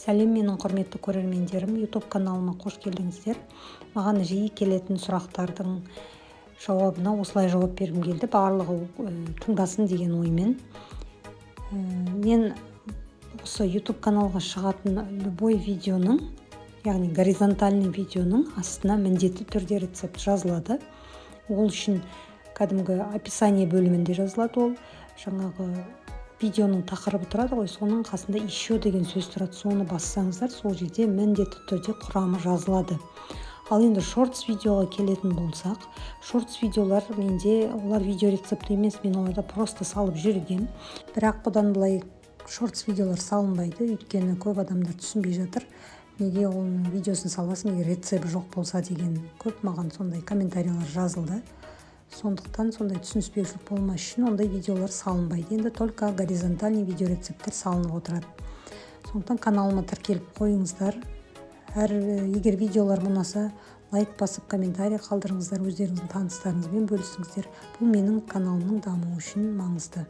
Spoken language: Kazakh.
Сәлем, менің құрметті көрермендерім! YouTube каналыма қош келдіңіздер! Маған жиі келетін сұрақтардың жауабына осылай жауап бергім келді, барлығы тыңдасын деген оймен. Мен осы YouTube каналға шығатын любой видеоның, яғни горизонтальный видеоның астына міндетті түрде рецепт жазылады. Ол үшін кәдімгі описание бөлімінде жазылады. Ол жаңағы видеоның тақырыбы тұрады ғой, соның қасында «Еще» деген сөз тұрады. Соны бассаңыздар, сол жерде міндетті түрде құрамы жазылады. Ал енді шортс видеоға келетін болсақ, шортс видеолар менде, олар видео рецепт емес, мен оларда просто салып жүргем. Бірақ бұдан былай шортс видеолар салынбайды, өйткені көп адамдар түсінбей жатыр, неге оның видеосын саласың, егер рецепт жоқ болса деген. Көп маған сондай комментарийлер жазылды. Сондықтан сондай түсініспеушілік болмас үшін ондай видеолар салынбайды енді, только горизонтальный видеорецепттер салынып отырады. Сондықтан каналыма тіркеліп қойыңыздар. Әр егер видеолар ұнаса, лайк басып, комментарий қалдырыңыздар, өздеріңіздің таныстарыңызбен бөлісіңіздер. Бұл менің каналымның дамуы үшін маңызды.